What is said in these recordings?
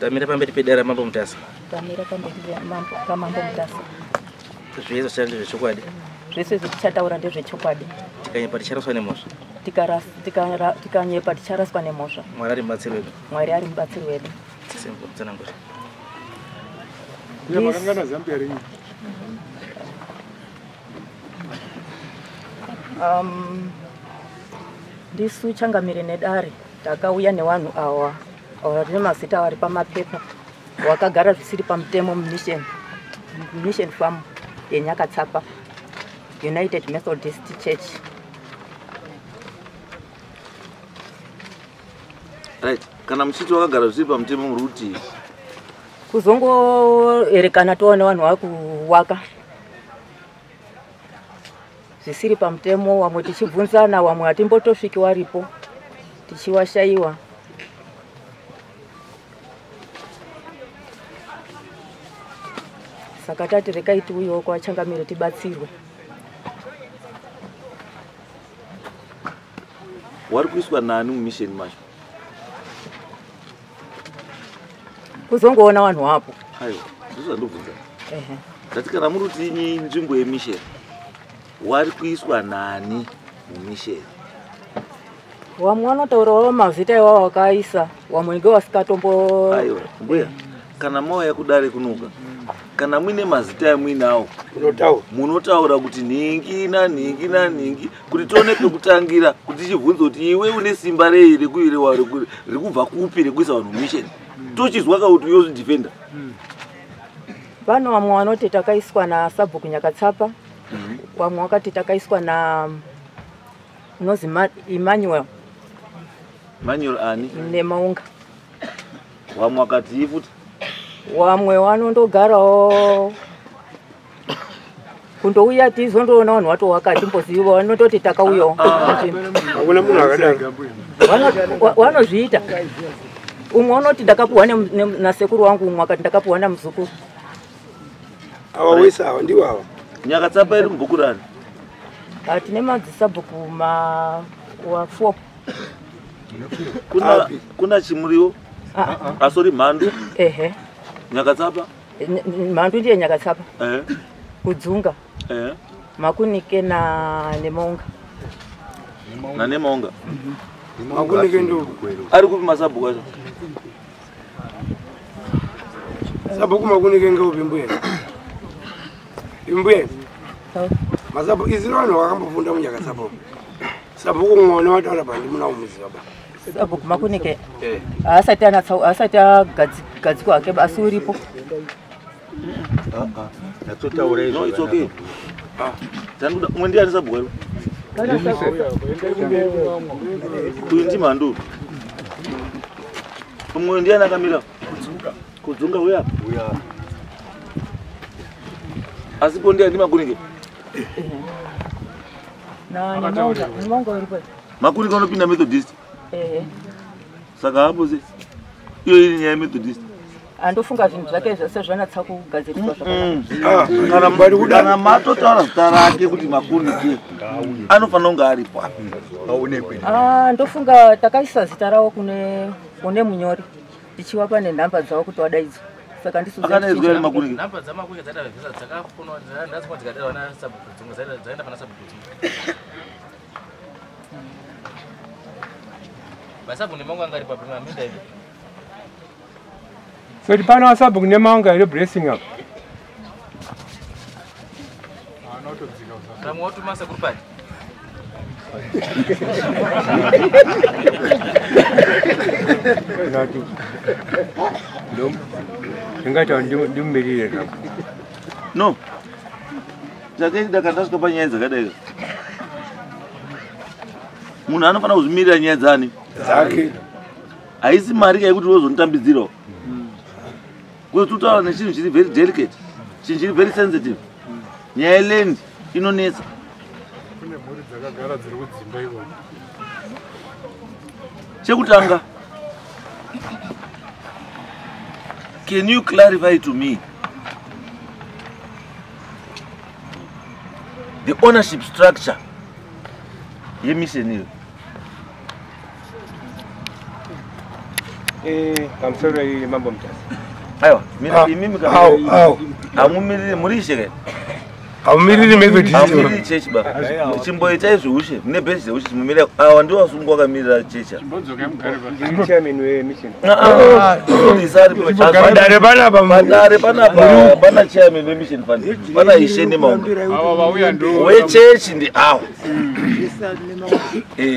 Tamira pamberi pedare raMambo Mutasa. Tamira pamberi paMambo Mutasa. Zvese zvichari ndezvechokwadi. Zvese zvetichataura ndezvechokwadi. Tikanyepa ticharaswa nemhosva. Tikanyepa ticharaswa nemhosva. Mwari ari mubatsiri wedu. Mwari ari mubatsiri wedu. Tsanangura. Makangana Zambia renyu. Ndisu changamire nedare takauya nevanhu awa vane mazita ari pamapepa wakagara zvisiri pamutemo mumission farm yeNyakatsapa United Methodist Church. Right, kana muchiti wakagara zvisiri pamutemo muri kuti kuzongoerekana toona vanhu vakuwaka zvisiri pamutemo, vamwe tichibvunzana, vamwe hatimbotosviki waripo tichiwashaiwa. Saka tati rekai tiuyewo kwachangamire tibatsirwe. Wari kuiswa nani mumisheni macho? Kuzongoona vanhu wapo. Aiwa, ndizvo zvandobvunza. Ndati kana muri kuti nzvimbo yemisheni, wari kuiswa nani mumisheni? Vamwe vanotaurawo mazita iwawo wakaisa, vamwe ngevasikatombo. Aiwa, mbuya, kana mauya kudare kunoka, kana muine mazita amuinawo munotaura kuti nhingi nanhingi nanhingi, kuti tione pekutangira, kuti tichibvunza kuti iwe une simba rei rekubva kupi rekuisa vanhu mumisheni. Tochizwa ka kuti uyozvidefenda. Vano vamwe vanoti takaiswa nasabhuku Nyakatsapa, vamwe vakati takaiswa na unozi Emmanuel. Emmanuel ani? Nemaunga. Vamwe vakati futi. Vamwe vanondogarawo kundouya tizondoona vanhu vatowaka timboziva vanototi takauyawo. Hakuna munhu akadaro. Vanozviita. Umwe unoti ndakapuwa nasekuru wangu, umwe akati ndakapuwa namuzukuru. Ava wese ava ndivo ava. Nyakatsapa iri mubhuku rani? Tine madzisabhuku ma 4. Kuna Chimuriwo? Asori Mhandu? Ehe. Nyakatsapa? Mhandu ndiye Nyakatsapa. Kudzunga. Makunike na Nemaunga. Na Nemaunga? Makunike ndo. Ari kupi masabhuku acho? Sabhuku Makunike ngeupi mbuya? Mbuya. Masabhuku izi vanhu vakambofunda muNyakatsapa. Sabhuku mwana wataura pandi muna umuziva ba. Sabhuku Makunike. Asati anatsa asati agadzikwa hake asi uripo. Ndatotaura izvo. No, it's okay. Tanduda umwe ndiani sabhuku ari? Uyu ndi Mhandu. Umwe ndiani akamira? Kudzunga. Kudzunga uya? Uya. Asi po ndiani Makunike? Na Nemaunga, Nemaunga uripo. Makunike unopinda Methodist? Saka hapo se iyo iri nyaya yeMethodist. Andofunga zvinhu zvake zvese zvanatsa kugadziriswa zvakanaka. Kana matotaura zita rake kuti Makunike anofanira kunge aripo apa. Ndofunga takaisa zita ravo kune munyori tichiwapa nenhamba dzavo kuti wadaidzwa. Saka ndisu akadaidzwa ere Makunike? Nhamba dzaMakunike dzatavhisa dzakafonwa ndadzikwa dzikadairwa nasabhuku dzimwe dzaenda pana sabhuku dzimwe. Masabhuku nemangu anga ari papi maminda ipi? So pano asabhuku nemaunga here blessing apa? Pamwe watuma sekuru pati. Ndingaita ndimumirire zvangu. No. Chakaita kana tasvika panyaya dzakadai. Munhu anofanira kuzvimirira nyaya dzani? Dzake. Haisi mari yekuti wozonitambidzirawo. Kuti tutaura nechinhu chiri very delicate, chinhu chiri very sensitive. Nyaya yeland inonetsa. Kune mhuri dzakagara dziri kudzimba ikoko. Chekutanga, can you clarify to me the ownership structure yemission iyo? Pamusoro Mambo Mutasa. Aiwa, imimi hamumiriri muri ishe kai? Hamumiriri Methodist. Hamumiriri chechi ba. Chimboitai zveushe, mune bheji zeushe chimumirira. Awa ndiwo vasungwa vakamirira chechi. Ndiri chairman wemission. Padare panapa. Padare panapa pana chairman wemission fund. Pana ishe nemaunga. Wechechi ndi awo.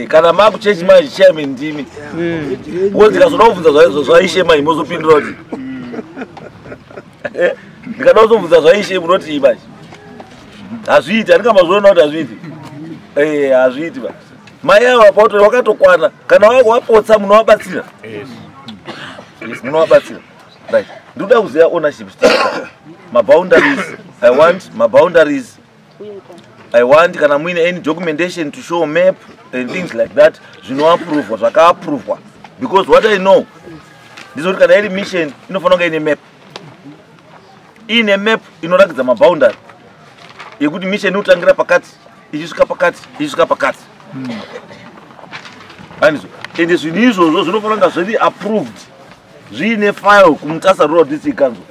Kana makuchechi manje chairman ndimi. Ndikazoda kubvunza zvaishe manje mozopindura kuti. Ndikada kuzobvunza zvaishe munoti manje. Hazviiti, handingamazviona kuti hazviiti. Hazviiti ba. Mai ava pautori wakatokwana. Kana wapotsa munovabatsira. Yes, munovabatsira. Right. Ndinoda kuziva ownership structure. Maboundaries. I want maboundaries. I want kana muine any documentation to show map and things like that. Zvinoaprovwa, zvakaaprovwa. Because what I know, ndizoti kana iri mission inofanira kunge ine map. Ine map inoratidza maboundary. Yekuti mission inotangira pakati, ichisvika pakati, ichisvika pakati. Andizvo. Ende zvinhu izvozvo zvinofanira kunge zviri approved. Zviine file kuMutasa Rural District Council.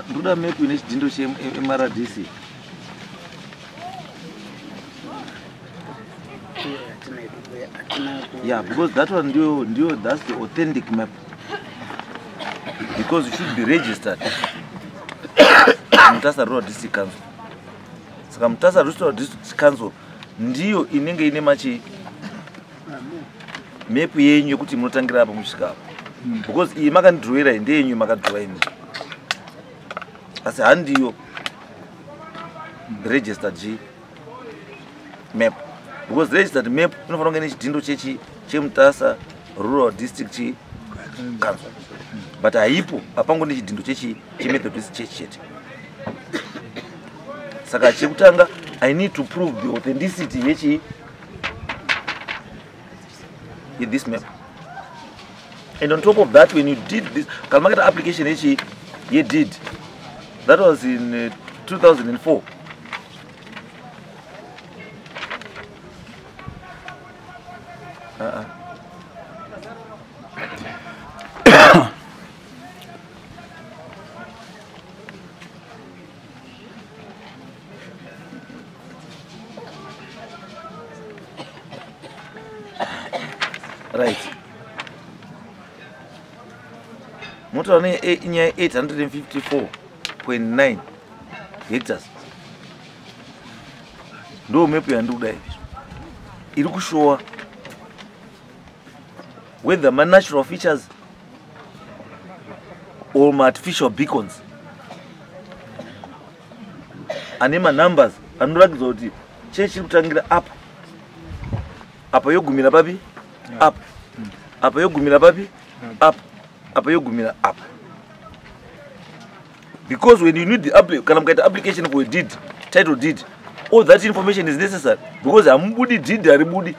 Ndoda map ine chidhindo cheMRDC. Yeah, because that one ndio, that's the authentic map. Because it should be registered. Mutasa Rural District Council. Saka Mutasa Rural District Council ndiyo inenge ine machi map yenyu yekuti munotangira apa musvika apa. Because iyi makandidrowera ndeyenyu makadrowa imi. Asi handiyo registered G map. Because registered map inofanira kunge ine chidhindo cheMutasa Rural District Council. But haipo apango nechidhindo cheMethodist Church chete. Saka chekutanga I need to prove the authenticity yechi in this map. And on top of that, when you did this kana makaita application yechi ye did, that was in 2004. Right, munotaura nenyaya 854.9 hectares, ndo mepu yandiri kuda izvi iri kushowa whether manatural features or maartificial beacons ane manumbers anoratidza kuti chechi iri kutangira apa, apa yogumira papi, apa, apa yogumira papi, apa, apa yogumira apa. Because when you need the kana mukaita application for a deed, title deed, all that information is necessary, because hamubudi deed, haribudi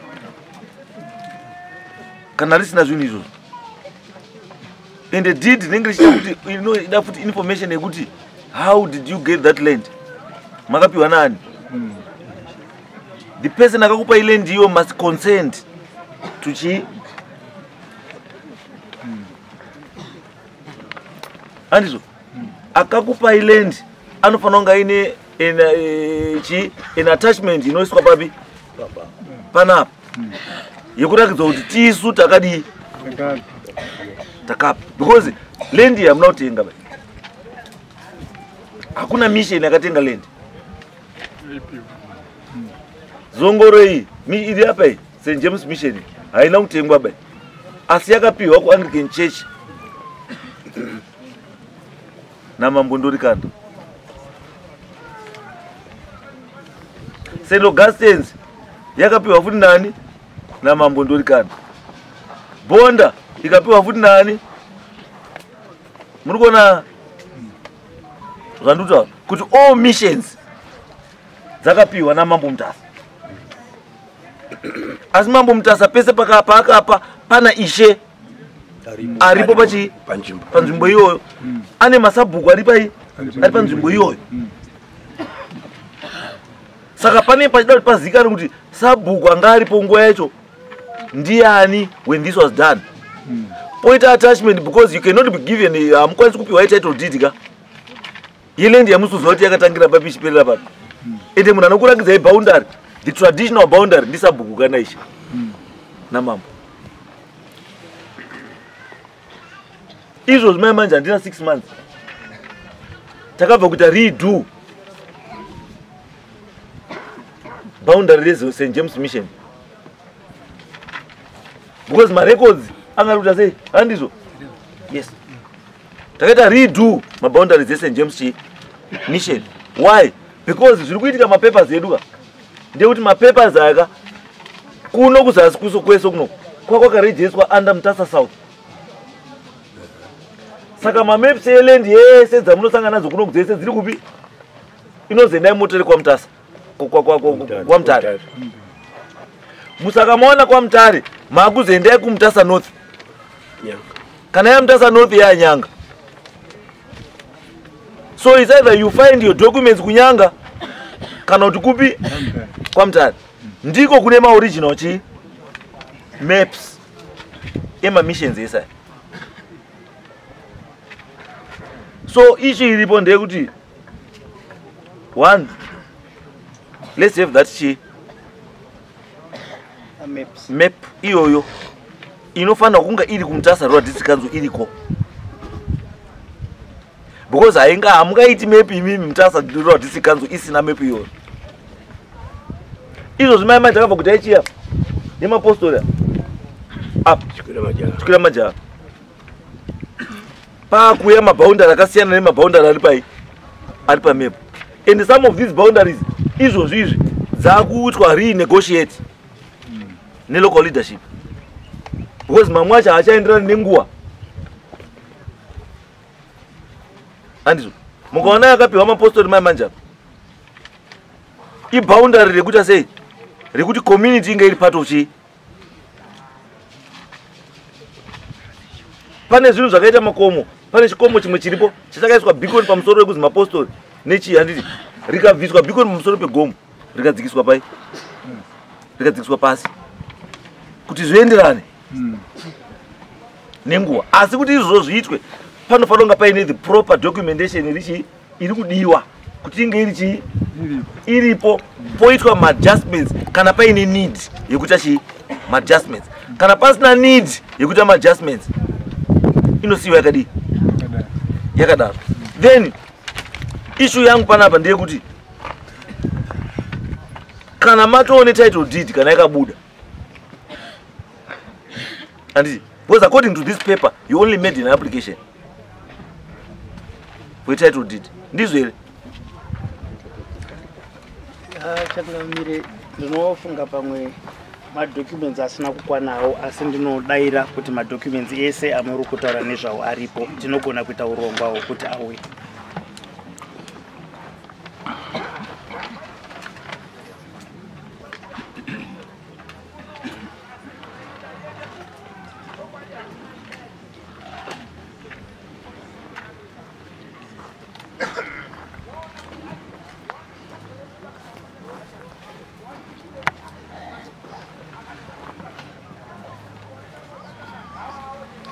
kana risina zvinhu izvozvo. And the deed rinenge richida kuti inoda futi information yekuti how did you get that land, makapiwa nani. The person akakupa iland iyo must consent to chi, handizvo? Akakupa iland anofanira kunge aine chi an attachment inoiswa papi, panapa, yekurakidza kuti tisu takadii, takapa. Because land iyi hamuna kutenga ba, hakuna mission yakatenga land. Zongoro iyi iri apa iyi, St James Mission, haina kutengwa bai, asi yakapiwa kuAnglican Church namambo Ndorikanda. St Augustins yakapiwa futi nani? Namambo Ndorikanda. Bonda ikapiwa futi nani? Muri kuona zvandikutaura kuti all missions dzakapiwa namambo Mutasa, asi mambo Mutasa pese paakapa pana ishe aripo pachi panzvimbo iyoyo, ane masabhuku ari pai, ari panzvimbo iyoyo. Saka pane pachida kuti pazikanwe kuti sabhuku anga aripo nguva yacho ndiani when this was done. Poita attachment, because you cannot be given, hamukwanisi kupiwa title deed ka yeland yamusuziva kuti yakatangira papi ichiperera papi. Ende munhu anokurakidzai boundary, the traditional boundary, ndisabhuku kana ishe namambo. Izvozvi mai manje handina 6 months takabva kuita redo boundary reSt James Mission, because marecords anga ari kuita sei, handizvo? Yes, takaita redo maboundaries eSt James Mission. Why? Because zviri kuitika mapapers edu ka ndekuti mapapers aka kuno kuzasi kuso kwese kuno kwakwakarejeswa under Mutasa South. Saka mamaps eland yese dzamunosangana nadzo kuno dzese dziri kupi? Inozendai motere kwaMutasa, kwaMutare. Musaka maona kwaMutare makuzoendai kuMutasa North. Kana yaMutasa North yanyanga. So it's either you find your documents kunyanga kana kuti kupi, kwaMutare. Ndiko kune maoriginal chi maps emamissions ese. So issue iripo ndeyekuti one, let's have that chi map iyoyo inofanira kunge iri kuMutasa Rural District Council iriko, because hainga hamungaiti map imimi Mutasa Rural District Council isina map iyoyo. Izvozvi mai mai takabva kuti aichiya nemapostori apa chikwira majaha paakuuya maboundary akasiyana nemaboundary ari pai, ari pamap. And some of these boundaries izvozvi izvi dzakuitwa renegotiate nelocal leadership, because mamwe acho haachaenderani nenguva, handizvo? Mukaona yakapiwa mapostori mai manje apa iboundary rekuita sei, rekuti community inge iri part of chii. Pane zvinhu zvakaita makomo, pane chikomo chimwe chiripo chachakaiswa beacon pamusoro rekuzi mapostori nechii, handiti? Rikabviswa beacon pamusoro pegomo rikadzikiswa pai, rikadzikiswa pasi kuti zvienderane nenguva. Asi kuti izvozvo zviitwe panofanira kunge paine the proper documentation iri iri kudiwa kuti inge iri chii, iripo, poitwa maadjustments kana paine need yekuita chii, maadjustments. Kana pasina need yekuita maadjustments, inosiyiwa yakadii, yakadaro. Then issue yangu panapa ndeyekuti kana matoone title deed kana yakabuda, handiti? Because according to this paper you only made an application for title deed, ndizvo here? Changamire, ndinofunga pamwe madocuments asina kukwanawo, asi ndinodayira kuti madocuments ese amuri kutaura nezvawo aripo. Tinogona kuita urongwa hwokuti auye.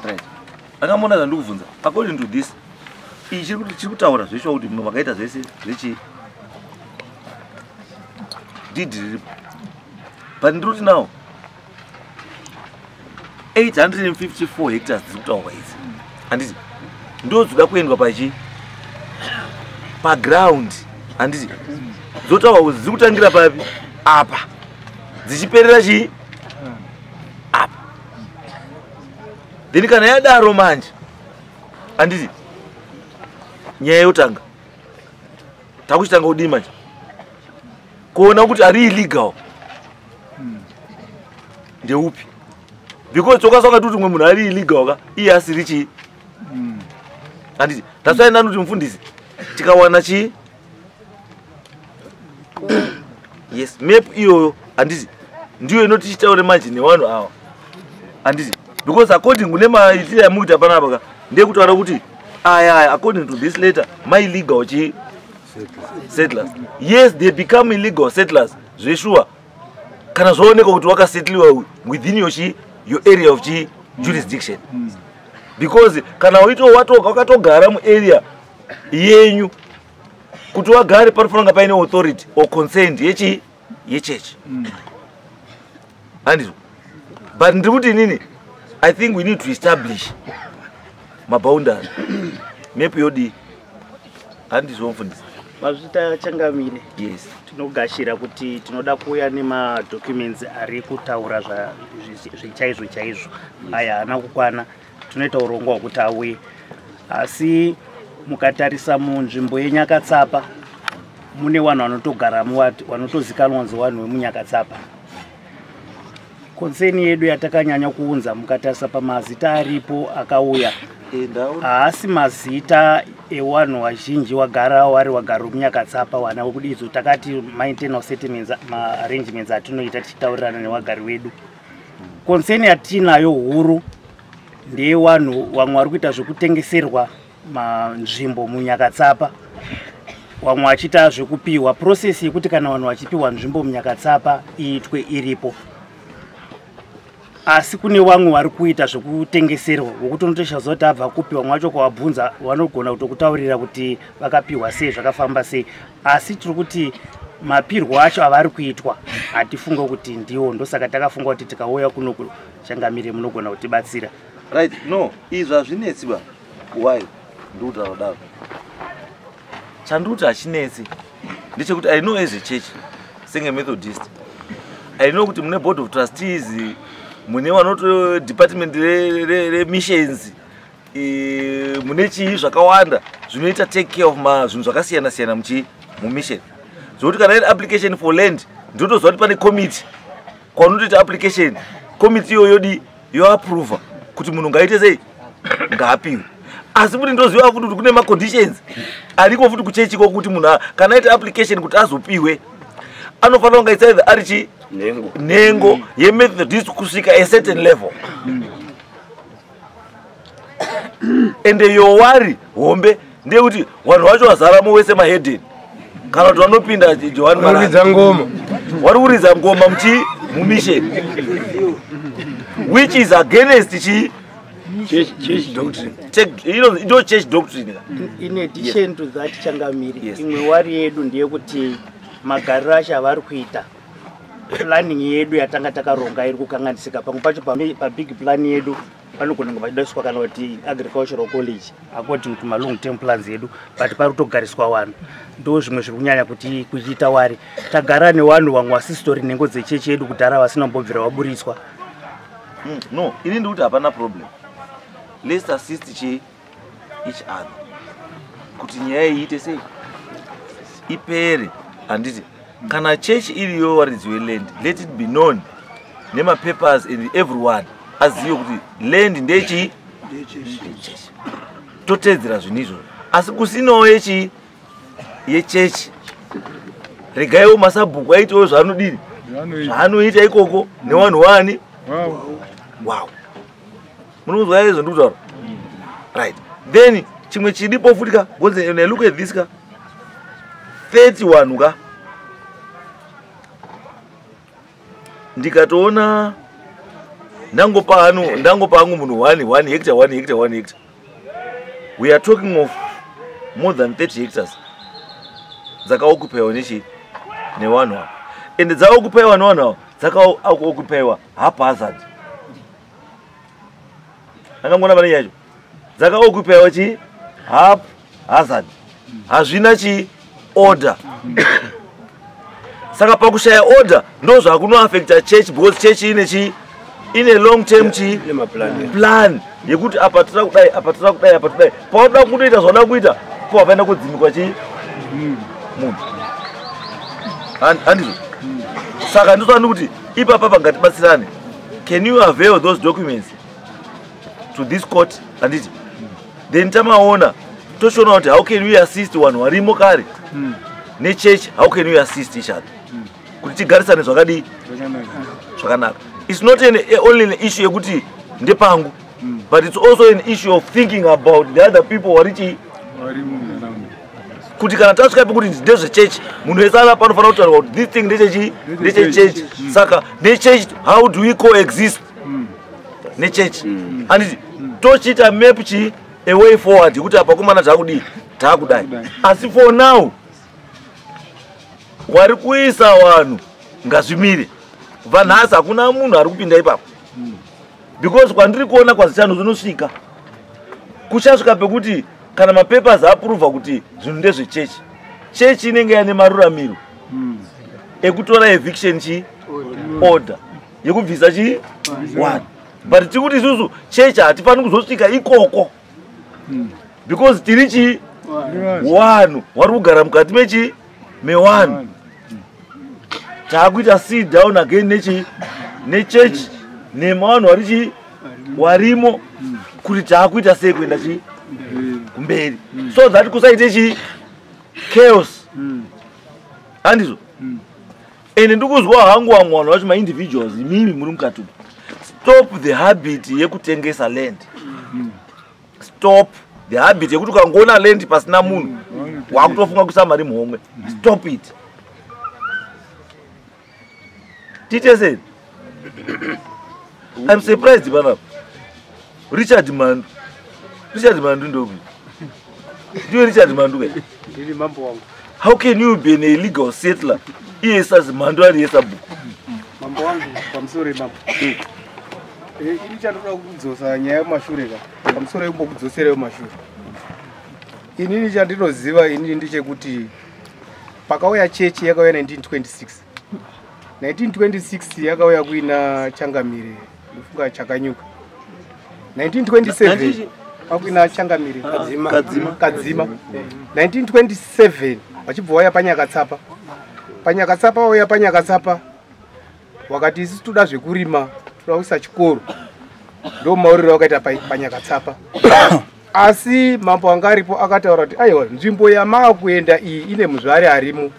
Right, akamona zvandikubvunza. According to this, iyi chiri kutaura zveshuwa kuti makaita zvese zvechi deed riripo, but ndiri kuti now 854 hectares dziri kutaurwa idzi, handiti, ndo dzoda kuendwa pachi paground, handiti? Dzotaurwa kuti dziri kutangira papi apa, dzichiperera chii apa. Then kana yadaro manje, handiti, nyaya yotanga takuchitanga kudii manje? Kuona kuti ari illegal ndeupi, because tokasaka kuti umwe munhu ari illegal ka, iye asiri chii, handiti? That's why ndani kuti mufundisi, tikawana chii, yes, map iyoyo, handiti, ndiyo inotichitaure manje nevanhu ava, handiti? Because according kune maitiro amukuita panapa ka, ndeyekutaura kuti aya aya, according to this letter, maillegal chii, settlers. Yes, they become illegal settlers zveshuwa kana zvaonekwa kuti wakasettliwa within your chi your area of chi jurisdiction, because kana waito watoga wakatogara muarea yenyu, kuti wagare panofanira kunge paine authority or consent yechi yechechi, handizvo? But ndiri kuti inini I think we need to establish maboundary. Map yodii, handizvo mufundisi? Mazvita, changamire. Yes. Tinogashira kuti tinoda kuuya nemadocuments ari kutaura zvechaizvo chaizvo. Aya haana kukwana, tinoita urongwa hwekuti auye. Asi mukatarisa munzvimbo yeNyakatsapa mune vanhu vanotogaramo, vanotozikanwa kunzi vanhu vemuNyakatsapa. Concern yedu yatakanyanya kuunza, mukatarisa pamazita aripo akauya, haasi mazita evanhu vazhinji wagara wari wagara muNyakatsapa. Wana wekudidzo takati mainternal settlements, maarrangements atinoita tichitaurirana nevagari vedu. Concern yatinayo huru ndeyevanhu vamwe vari kuita zvekutengeserwa manzvimbo muNyakatsapa, vamwe vachiita zvekupiwa. Process yekuti kana vanhu vachipiwa nzvimbo muNyakatsapa iitwe iripo, asi kune vamwe vari kuita zvekutengeserwa, vokuti unotoshaziva kuti abva kupi. Vamwe vacho kuvabvunza vanogona kutokutaurira kuti vakapiwa sei, zvakafamba sei. Asi tiri kuti mapirwo acho avari kuitwa hatifunge kuti ndiwo. Ndosaka takafunga kuti tikauya kuno, changamire, munogona kutibatsira. Right, no, izvi hazvinetsi ba. Why ndikutaura kudaro? Chandikuti hachinetsi ndechekuti I know as a church, senge Methodist, I know kuti mune board of trustees, mune vanoto department remissions, mune chii zvakawanda zvinoita take care of zvinhu zvakasiyana siyana muchi mumission, zvokuti kana iri application for land, ndinotoziva kuti pane committee kwaunotoita application. Committee iyoyo yodi yoapprova kuti munhu ngaite sei, ngaapiwe. Asi futi ndoziva futi kuti kune maconditions ariko futi kuchechiko, kuti munhu kana aita application kuti azopiwe, anofanira kunge it's either ari chi nhengo, nhengo yeMethodist kusvika a certain level. Ende yowari hombe ndeyekuti vanhu vacho vazaramo wese mahedheni, kana kuti vanopinda Johani. Vanoridza ngoma. Vari kuridza ngoma muchi mumission, which is against chi church doctrine. Ndo church doctrine ka. In addition to that, changamire, Yes. imwe worry yedu ndeyekuti magariro acho avari kuita Planning yedu yatanga takaronga iri kukanganisika. Pamwe pacho pabig plan yedu panogona kunge pachidaiswa kana kuti agricultural college according to malong term plans edu, but pari kutogariswa vanhu. Ndo zvimwe zviri kunyanya kuti kuchiita wari tagara nevanhu vamwe vasisitori nhengo dzechechi yedu kudhara vasina kumbobvira vaburitswa. No, ini ndikuti hapana problem. Let's assist each other kuti nyaya iyi iite sei, ipere. Handiti kana chechi iriyo varidzi weland, let it be known nemapapers and everyone azive kuti land ndechi ndechechi, toteedzera zvinhu izvozvo. Asi kusinawo yechi yechechi, regaiwo masabhuku aitewo zvaanodini, zvaanoita ikoko nevanhu wani wow. Munonzwa izvo ndikutaura? Right, then chimwe chiripo futi ka, because when I look at this ka, 30 vanhu ka, ndikatoona ndangopa anu, ndangopa hangu munhu 1 1 hectare, 1 hectare, 1 hectare, we are talking of more than 30 hectares dzakaoccupaiwa nechi nevanhu ava. Ende dzaoccupaiwa nevanhu ava, dzakaoccupaiwa haphazard. Angangona pane yacho dzakaoccupaiwa chi haphazard, hazvina chi order. Saka pakushaya order ndo zvakunoaffecta church, because church ine chi ine long term chi plan yekuti apa toda kudai, apa toda kudai, apa todai. Paunoda kutoita zvauda kuita, po paenda kudzimikwa chi munhu. Handizvo? Saka ndosani kuti ipapa pangatibatsirane. Can you avail those documents to this court? Handiti then tamaona, tochiona kuti how can we assist vanhu varimo kare nechurch, how can we assist each other kuti tigarisane zvakadii, zvakanaka. It's not only an issue yekuti ndepangu, but it's also an issue of thinking about the other people vari chii, kuti kana tasvika pekuti ndezvechechi, munhu wese ana panofanira kutaurwa kuti this thing ndechechi, ndechechechi. Saka nechechi, how do we coexist nechechi? Handiti tochiita map chi a way forward yekuti apa komana taakudii, taakudai. Asi for now wari kuisa vanhu ngazvimire. Kubva nhasi hakuna munhu ari kupinda ipapo, because kwandiri kuona kwazichano zvinosvika, kuchasvika pekuti kana mapapers apuruvha kuti zvinhu ndezvechechi, chechi inenge yaine maruramiro ekutora eviction chi order yekubvisa chi one. But tiri kuti isusu chechi hatifani kuzosvika ikoko, because tiri chi vanhu vari kugara mukati mechi mewanhu. Taakuita sit down again nechi nechechi nemavanhu vari chi warimo kuti taakuita sei kuenda chi kumberi, so that kusaite chi chaos. Handizvo? Ende ndikuzwa hangu vamwe vanhu vacho, maindividuals, imimi muri mukati umu, stop the habit yekutengesa land. Stop the habit yekuti ukangoona land pasina munhu, wakutofunga kuisa mari muhomwe. Stop it. Tiite sei? I'm surprised panapa Richard Mandu. Richard Mandu ndopi? Ndiwe Richard Mandu kai? Ndiri, mambo wangu. How can you be an illegal settler iye sazi Mandu ari yesabhuku? Mambo wangu, pamusoro, mambo. Ini chandoda kudzosa nyaya yemashure ka, pamusoro yekumbokudzosereyo mashure. Inini chandinoziva inini ndechekuti pakauya chechi, yakauya 1926. 1926 yakauya kuina Changamire, ndofunga Chakanyuka. 1927 kwakuina Changamire Kadzima. Kadzima. Kadzima. 1927 vachibva vauya paNyakatsapa. PaNyakatsapa vauya paNyakatsapa, wakati isusu toda zvekurima, toda kuisa chikoro. Ndo mauriro wakaita paNyakatsapa. Asi mambo anga aripo akataura kuti aiwa, nzvimbo yamaa kuenda iyi ine muzvare arimo.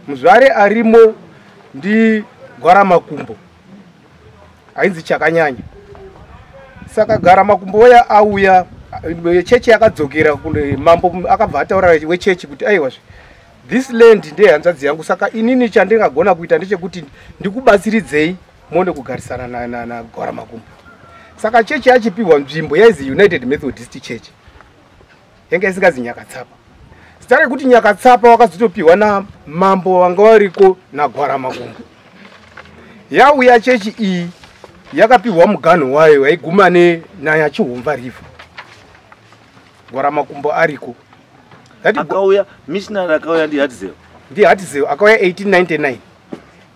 Muzvare arimo ndi Gwaramakumbo, ainzi Chakanyanya. Saka Garamakumbo waya auya, chechi yakadzokera kune mambo. Akabva ataura wechechi kuti aiwazve, this land ndehanzvadzi yangu, saka inini chandingagona kuita ndechekuti ndikubatsiridzei muone kugarisana naGwaramakumbo. Saka chechi yachipiwa nzvimbo yaizi United Methodist Church, yanga isingazi Nyakatsapa. Zita rekuti Nyakatsapa wakazotopiwa namambo vanga variko naGwaramakumbo. Yauya chechi iyi yakapiwa muganho wayo waiguma neNyachihomva River. Gwaramakumbo ariko. Akauya missionary akauya ndiHatzel. NdiHatzel akauya 1899.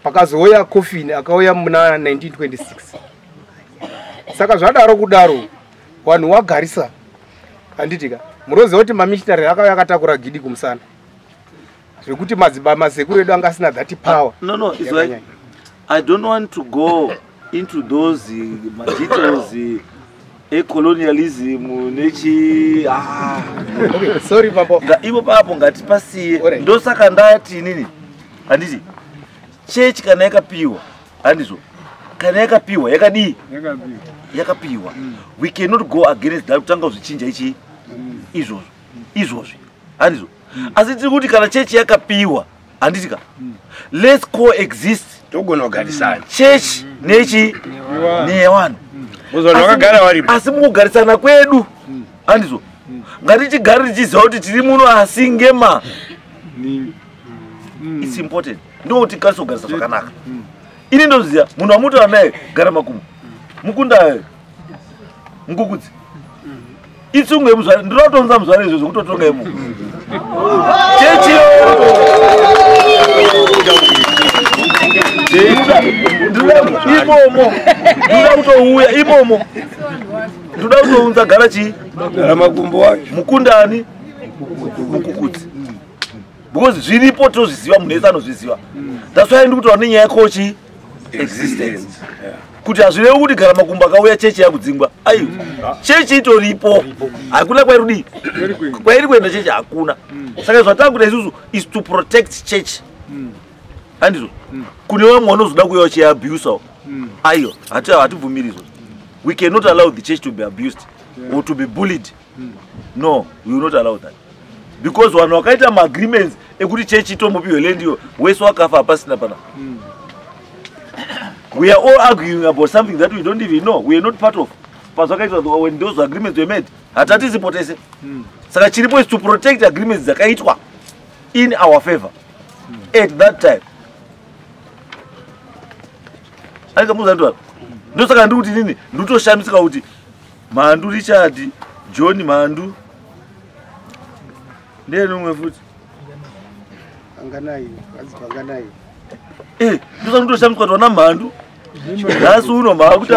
Pakazouya Coffin akauya muna 1926. Saka zvadaro kudaro vanhu wagarisa handitika. Munoziva kuti mamissionary akauya akatakura gidi kumusana. Zvekuti masekuru edu anga asina that power. No, it's like I don't want to go into those details ecolonialism nechi Okay, sorry babo. Ivo papo ngatipasiye. Ndosaka ndati inini handiti chechi kana yakapiwa handizvo kana yakapiwa yakadii yakapiwa. We cannot go against that kutanga kuzvichinja ichi izvozvo izvozvi handizvo. Asi tiri kuti kana chechi yakapiwa handitika let's coexist togona kugarisana chechi nechi nevanhu vakagara asi mukugarisana kwedu handizvo ngatichigare tichiziva kuti tiri muno asi ngema it's important ndokuti tikwanise kugarisa zvakanaka. Ini ndoziva munhu wamutaura naye gara makumbo mukunda mukukudzi itsungu yemuzvare ndinoda kutonza muzvare izvo zvekutotonga imo chechi imomo ndoda kutouya imomo ndoda kutounza gara chii gara makumbo wacho mukundani mukukudzi because zviripo tozviziva munhu wese anozviziva. That's why ndikutaura nenyaya yekochi existence kuti hazvirevi kuti gara makumbo akauya chechi yakudzingwa. Aiwa, chechi itoripo, hakuna kwairi kwairi kuenda chechi hakuna. Saka zvatakuita isusu is to protect church handizvo. Kune vamwe vanozoda kuuya vachiabusawo, aiwa, hatibvumiri izvozvo. We cannot allow the church to be abused or to be bullied. No, we will not allow that because vanhu vakaita maagreements ekuti chechi itombopiwe land iyo wese wakafa hapasina pana. We are all arguing about something that we don't even know. We are not part of pazvakaitwa when those agreements were made. Hatatizipo tese. Saka chiripo is to protect agreements dzakaitwa in our favor at that time. Aikamuza ndosaka ndiri kuti nini ndikutoshamisika kuti Mhandu Richard John Mhandu ndeyeni umwe futi. Anganai, anganai. Ndosaka ndikutoshamisika kuti vana Mhandu nhasi uno maakuti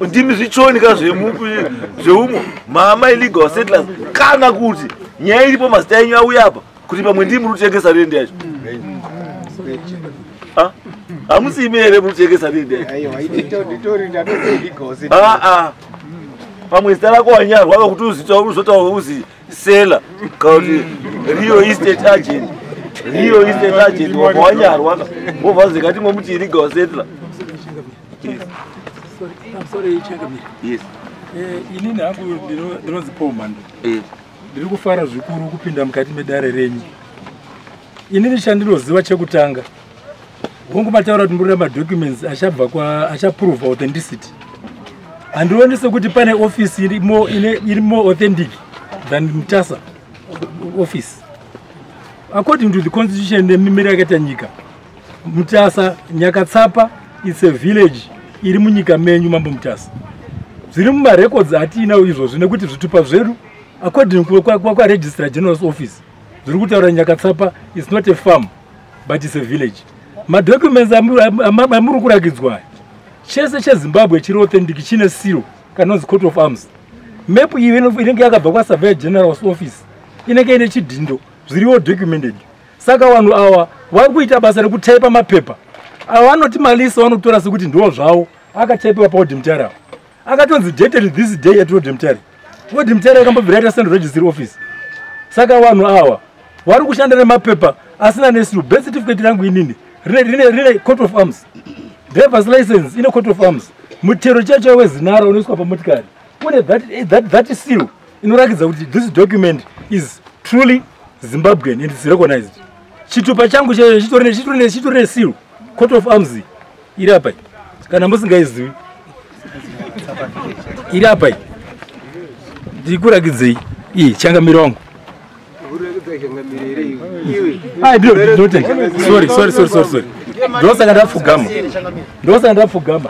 ndimi zvichonika zveumo mama illegal settlers kana kuti nyaya iripo mazita enyu auya apa kuti pamwe ndimi muri kutengesa land yacho. Hamusi imi here muri kutengesa land yacho? Aiwa, nditori ndatoseillegal. Aa, pamwe zita rako wanyarwa kakuti uzotaura uzi seller kana kuti real estate agent, real estate agent wabva wanyarwa wobva zikati ngomuti illegal settler. Sorry, Changamire. Yes. Inini hangu ndinonzi Paul Mhando. Ndiri kufara zvikuru kupinda mukati medare renyu. Inini chandinoziva chekutanga, hongu mataura kuti murida madocuments achabva kwa achaprove authenticity. Handioni sekuti pane office iri more authentic than Mutasa office. According to the constitution nemimiro yakaita nyika, Mutasa, Nyakatsapa is a village iri munyika menyu, Mambo Mutasa. Zviri mumarecords atiinawo izvozvi nekuti zvitupa zvedu according kwaregistrar general's office zviri kutaura Nyakatsapa is not a farm but is a village. Madocuments amuri kurakidzwa aya, chese cheZimbabwe chiri authentic chine seal kanonzi coat of arms. Map iyi inenge yakabva kwasurveyor general's office, inenge ine chidhindo, zviriwo documented. Saka vanhu ava vari kuita basa rekutaipa mapepa ava vanoti malisa vanotora sekuti ndo zvavo akataipiwa paOld Mutare ava akatonzi dated this day at Old Mutare. Old Mutare yakambobvira yaita central registry office. Saka vanhu ava vari kushanda nemapepa asina nesil. Birth certificate rangu inini rine coat of arms, driver's license ine coat of arms, mutero chacho weZINARA unoiswa pamotikari une that seal inorakidza kuti this document is truly Zimbabwean and is recognized. Chitupa changu chaicho chitori neseal coat of arms iri apa. Kana musingaizivi, iri apa, ndikurakidzei iyi, changamiro wangu. Ai, ndinotenda. Sorry, sorry, sorry, sorry, sorry. Ndosaka ndapfugama. Ndosaka ndapfugama.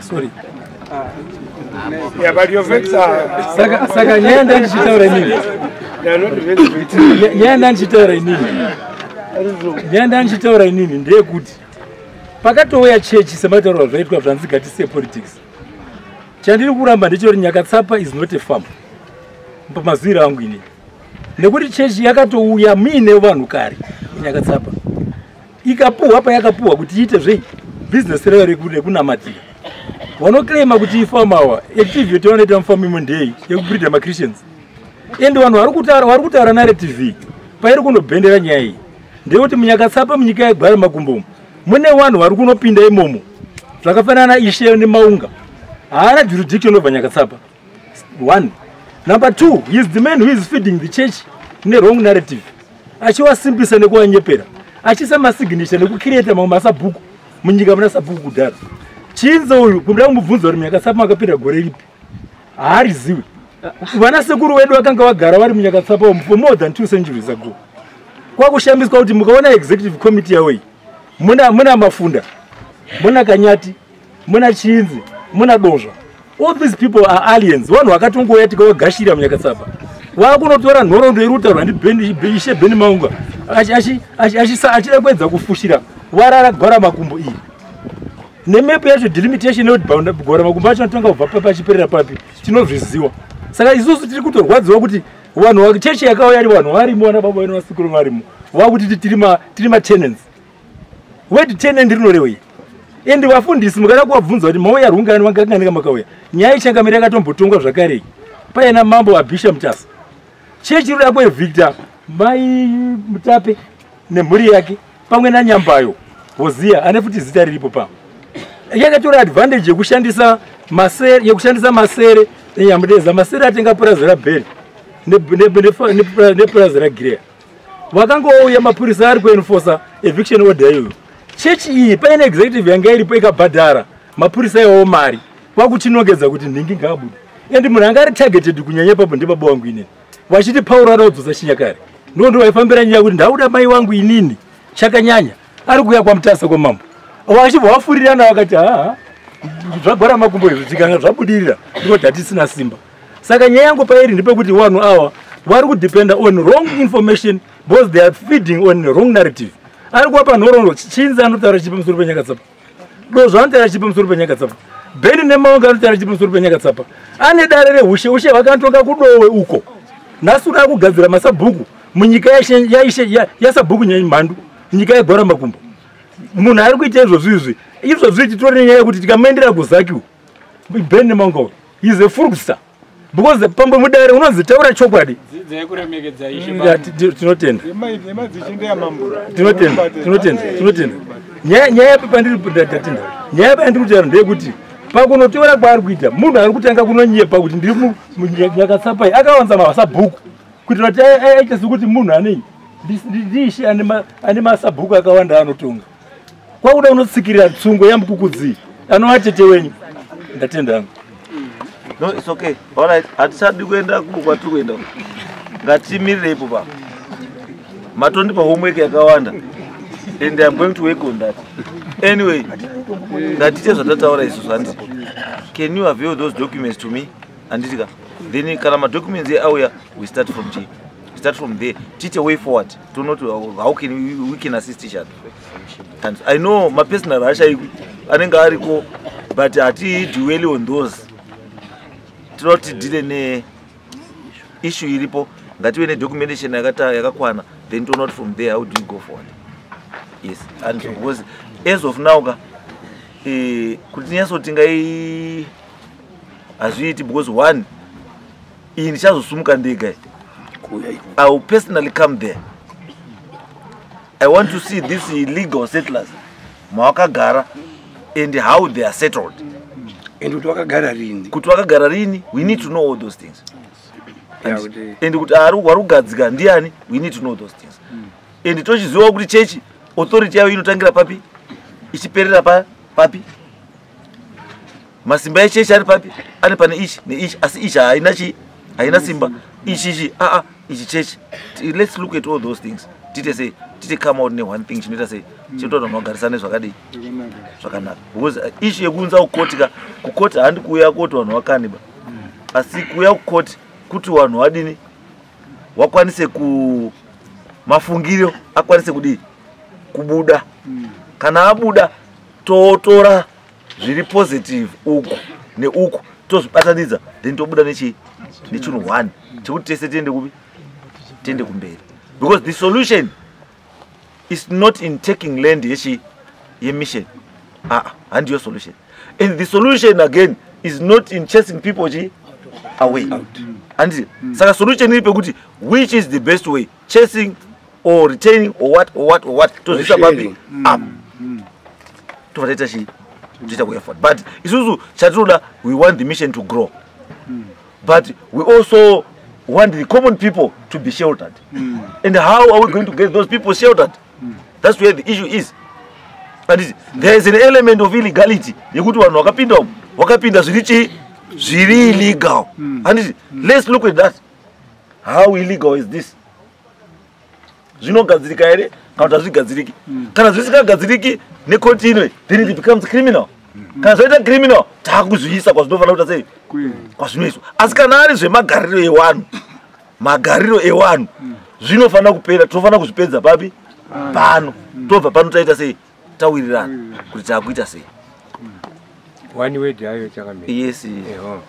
Sorry. Yeah, but your facts are... Saka nyaya ndandichitaura inini. Nyaya ndandichitaura inini. Nyaya ndandichitaura inini ndeyekuti pakatouya chechi semataurwa zvaitwa zvanzi ngatisiye politics. Chandiri kuramba ndechekuti Nyakatsapa is not a farm. Pamazwiro angu inini. Nekuti chechi yakatouya muine vanhu kare Nyakatsapa. Ikapuhwa payakapuhwa kuti iite zvei business rayo rekunamatira. Vanoclaima kuti ifarm awa activity yavanoita mufarm imo ndei yekubreeda maChristians. Ende vanhu vari kutaura narrative pairi kunobhendera nyaya iyi ndeyekuti muNyakatsapa munyika yegwara makumbo mune vanhu vari kunopinda imomo zvakafanana Ishe nemaunga. Haana jurisdiction over Nyakatsapa. One. Number two, he is the man who is feeding the church ne-wrong narrative. Achiwasimbisa nekuwanyepera. Achiisa masignature nekucreata mamwe masabhuku munyika muna sabhuku kudhara. Chinze uyu kuda kumubvunza kuti muNyakatsapa makapinda gore ripi. Haariziwi. Vana sekuru vedu vakanga vagara vari muNyakatsapa for more than 2 centuries ago. Kwakushambiswa kuti mukaona executive committee yawo iyi muna Mafunda, muna Kanyati, muna Chinzi, muna Dozva. All these people are aliens. Vanhu vakatongouya tikavagashira muNyakatsapa. Vakunotora nhoroondo iri kutaurwa ndiIshe Beni Maunga achida kuedza kufushira warara gwara makumbo iyi. Nemepu yacho delimitation yekuti gwara makumbo acho anotonga kubva papi achiperera papi tinozviziwa. Saka isusu tiri kutorwadziwa kuti vanhu chechi yakauya ari vanhu varimo vana baba vedu vasekuru varimo vakuti tiri matenants. Word tenant rinorevei? Ende vafundisi mukada kuvabvunza kuti mauya rungani vangakanganika makauya. Nyaya yechangamire yakatombotongwa zvakare paina mambo waBisha Mutasa. Chechi iri kuda kuevicta mai Mutape nemhuri yake pamwe naNyambayo Hosea ane futi zita riripo pa. Yakatora advantage yekushandisa masere nenyamudeza. Masere atenga purazi raBheri nepurazi raGireya. Vakangouya mapurisa ari kuenforcer eviction order iyoyo. Chechi iyi paine executive yanga iripo ikabhadhara mapurisa iwawo mari kwakuchinongedza kuti nhingi ngaabude. Ende munhu anga ari targeted kunyanya ipapo ndibaba wangu inini. Vachiti Pauro ada kudzosa chinyakare. Ndo vaifambira nyaya kuti ndauda mai wangu inini chakanyanya ari kuuya kwaMutasa kwamambo. Vachibva vafurirana vakati haa zvagwara makumbo izvi tikanga zvabudirira ndikoti hatisina simba. Saka nyaya yangu pairi ndepekuti vanhu ava vari kudependa on wrong information because they are feeding on wrong narrative. Ari kuwapa nhoroondo Chinzi anotaura chipi pamusoro peNyakatsapa. Dozvo anotaura chipi pamusoro peNyakatsapa. Beni Nemaunga anotaura chipi pamusoro peNyakatsapa. Ane dare rehushe ushe vakatonga kudowe uko. Nhasi uda kugadzira masabhuku munyika yasabhuku Nyamhandu, nyika yegwara makumbo. Munhu ari kuita izvozvo izvi. Izvozvo titori nenyaya yekuti tikamuendera kuZaki Beni Nemaunga is a fraudster. Because pamwe mudare unonzi taura chokwadi. Tinotenda. Tinotenda. Tinotenda. Nyaya pandiri ndatenda. Nyaya pandiri kutaura ndeyekuti pakunotora kwaari kuita munhu ari kutanga kunonyepa kuti ndiri muNyakatsapa akawanza masabhuku kuitira kuti aite sekuti munhu anei ndiishe ane masabhuku akawanda anotonga. Kwakuda kunotsikirira tsungo yamukukudzi anova tete wenyu. Ndatenda hangu. No, it's okay. All right. Hatisadi kuenda kwatiri kuenda. Ngatimirire ipo pa. Matondipa homework yakawanda. And I'm going to work on that. Anyway, ngatiite zvatataura isusu handiti. Can you avail those documents to me? Handiti ka. Then kana madocuments auya, we start from G. We start from there. Teach a way forward. To know how can we can assist each other. And I know my personal rasha anenge ariko, but hati dwell on those. Tinoti deal ne issue iripo ngative ne documentation yakakwana, then to not from there how do you go forward. Yes, and okay. Because as of now ka kuti tinyatsoti ngai hazviiti because one iyi ndichazosumuka ndega. I will personally come there. I want to see these illegal settlers mawakagara and how they are settled. And kuti wakagara rini. Kuti wakagara rini, we need to know all those things. And kuti ari kugadzika ndiani, we need to know those things. And tochiziva kuti chechi authority yayo inotangira papi, ichiperera papi. Masimba echechi ari papi, ari pane ichi neichi, asi ichi haina chi, haina simba. Ichichi ichi chechi. Let's look at all those things. Tite sei, tite come out ne one thing chinoita sei, chinoita vanhu vagarisane zvakadii, zvakanaka. Because issue yekuunza kukoti ka, kukoti handi kuuya koti vanhu vakaniba, asi kuuya kukoti kuti vanhu vadini, wakwanise ku mafungiro akwanise kudii, kubuda. Kana abuda totora zviri positive uku neuku tozvibatanidza, then tobuda nechi nechinhu one chekuti tese tiende kupi, tiende kumberi. Because the solution is not in taking land yechi yemission, handiyo solution. And the solution again is not in chasing people chi away, handiti? Saka solution iri pekuti which is the best way, chasing or retaining or what or what or what, tozviisa papi up, tobva taita chii, toita way forward. But isusu chatinoda, we want the mission to grow, but we also want the common people to be sheltered. And how are we going to get those people sheltered? That's where the issue is. And there is an element of illegality yekuti vanhu vakapinda umu, vakapinda zviri chii, zviri illegal, handiti? Let's look at that. How illegal is this? Zvinogadzirika here kana kuti hazvigadziriki? Kana zvisingagadziriki nekoti ino, then it becomes criminal. Kana zvaita criminal, taakuzviisa kwazvinofanira kuita sei, kwazvinoiswa. Asi kana ari zvemagariro ewanhu, magariro ewanhu zvinofanira kupera, tinofanira kuzvipedza papi, pano. Tobva pano taita sei, tawirirana kuti taakuita sei. One word ayo chakamira. Yes. Eho.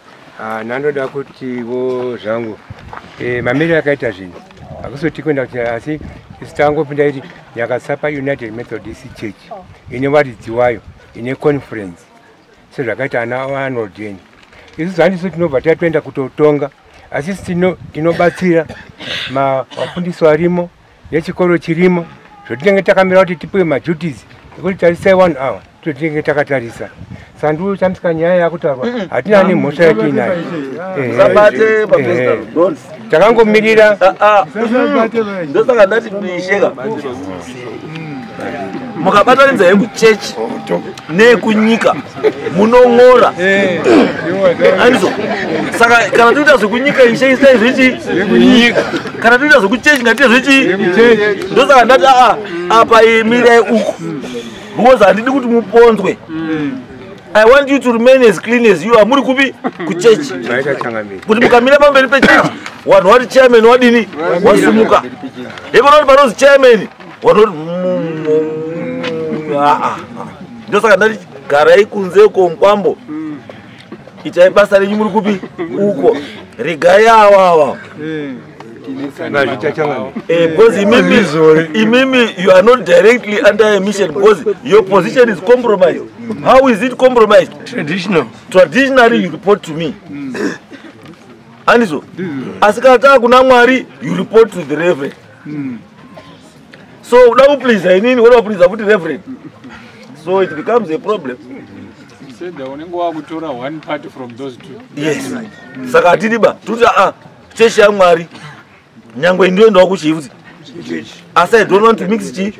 Nandoda kutiwo zvangu, mamiriro akaita zvinhu hakusoti kuenda kuti, asi isu tangopinda iti Nyakatsapa United Methodist Church ine varidzi wayo, ine conference sezvakaita ana Arnold. Isusu handisu tinobva tatoenda kutotonga, asi isu tinobatsira vafundisi varimo nechikoro chirimo. Zvotinenge takamira kuti tipiwe maduties ekuti tarisai 1 hour, totinenge takatarisa. Sandu chamisika nyaya yakutaurwa, hatina nemhosva yatiinayo. Usabate papresident, don't. Takangomirira. Ndosaka ndati misheka mukabatanidza yekuchechi neyekunyika munong'ora, andizo? Saka kana toita zvekunyika, ishe isai zvechi, kana toita zvekuchechi ngatiite zvechi. Ndosaka ndati apa imirai uku, because handidi kuti muponzwe. I want you to remain as clean as you are muri kupi, kuchechi, Maita changamire. kuti mukamira pamberi pechechi vanhu vati chairman wadini, wasumuka. Hekona kuti panozi chairman vanoti aa. Ndosaka ndati garai kunze uko mukwambo, itai basa renyu muri kupi uko, regai awawa. Mazvita changamire. Because imimi, you are not directly under a mission because your position is compromised. How is it compromised? Traditional. Traditionally you report to me, andizo? Asi kana taa kuna Mwari, you report to the reverend. So uda kupleasa inini, uda kupleasa futi reverend, so it becomes a problem. Seda unenge wakutora one party from those two. Yes. Saka hatidi ba tuti chechi yaMwari, nyangwe ndioendawo kuchii futi, asi I don't want to mix chi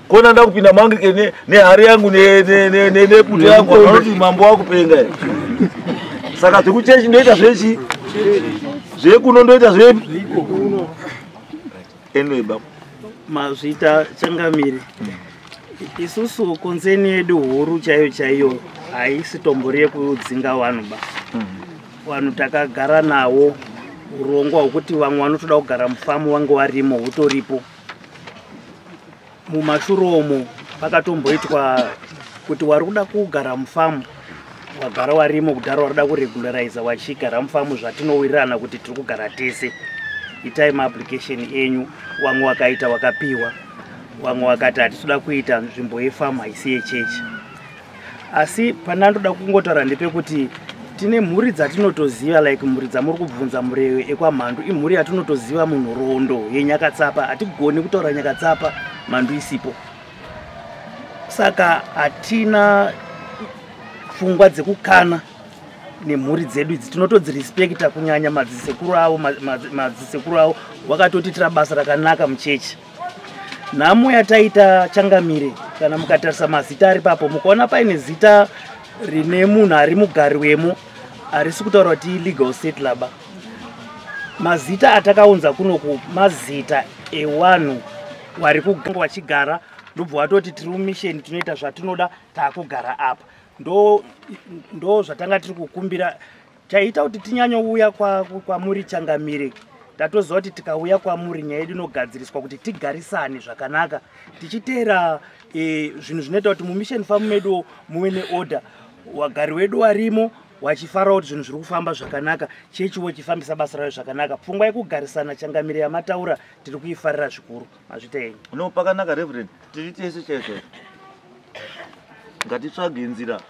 kona ndakupinda muAnglican nehari yangu nebuto yangu, vanoti mambo wakupenga here. Saka zvekuchechi ndoita zvechi, zvekuno ndoita zvepi. Anyway, baba. Mazvita changamire. Isusu concern yedu huru chaiyo chaiyo haisi tombori yekudzinga vanhu ba. Vanhu takagara nawo, urongwa hwekuti vamwe vanotoda kugara mufamu vange varimo hutoripo. Mumashure omo pakatomboitwa kuti wari kuda kugara mufamu wagara warimo kudhara, warida kuregulariza wachigara mufamu, zvatinowirirana kuti tiri kugara tese, itai maapplication enyu. Vamwe wakaita wakapiwa, vamwe vakati hatitoda kuita, nzvimbo yefamu haisi yechechi. Asi panandoda kungotaura ndepekuti tine mhuri dzatinotoziva, like mhuri dzamuri kubvunza, Murewe ekwaMhandu imhuri yatinotoziva munhoroondo yeNyakatsapa. Hatigoni kutaura Nyakatsapa Mhandu isipo. Saka hatina pfungwa dzekukana nemhuri dzedu idzi, tinotodzirespekta, kunyanya madzisekuru avo. Madzisekuru avo wakatotiitira basa rakanaka muchechi. Nhamo yataita changamire, kana mukatarisa mazita ari papo, mukaona paine zita rine munhu ari mugari wemo, harisi kutaura kuti illegal settler ba. Mazita atakaunza kunoku mazita ewanhu wari kuganga wachigara, ndobva watoti tiri mumisheni, tinoita zvatinoda, taakugara apa. Ndo zvatanga tiri kukumbira. Chaita kuti tinyanyouya kwamuri changamire, tatoziva kuti tikauya kwamuri nyaya yedu inogadziriswa kuti tigarisane zvakanaka, tichiteera zvinhu zvinoita kuti mumisheni famu medu muve neorder, wagari wedu warimo wachifara kuti zvinhu zviri kufamba zvakanaka, chechiwo chifambisa basa rayo zvakanaka. Pfungwa yekugarisana changamire yamataura tiri kuifarira zvikuru. Mazvita yenyu. No, pakanaka Reverend, tiri tese chaizvo. Ngatitsvage nzira.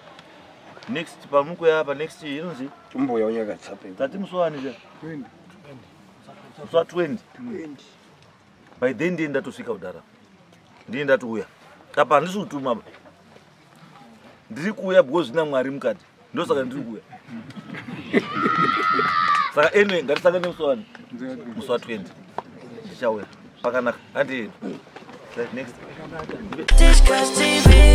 Next pamukuya apa next inonzi Tumboya uNyakatsapa. Tati musi wani cha? 20. Musi wa 20. By then ndiye ndatosvika kudhara. Ndiye ndatouya. Apa handisi kutuma ba. Ndiri kuuya because zvina Mwari mukati. Ndosaka ndiri kuuya. Saka anyway ngatisangane musi wani? Musi wa 20. Ndichauya. Pakanaka. Handi. Right, next. Discuss TV.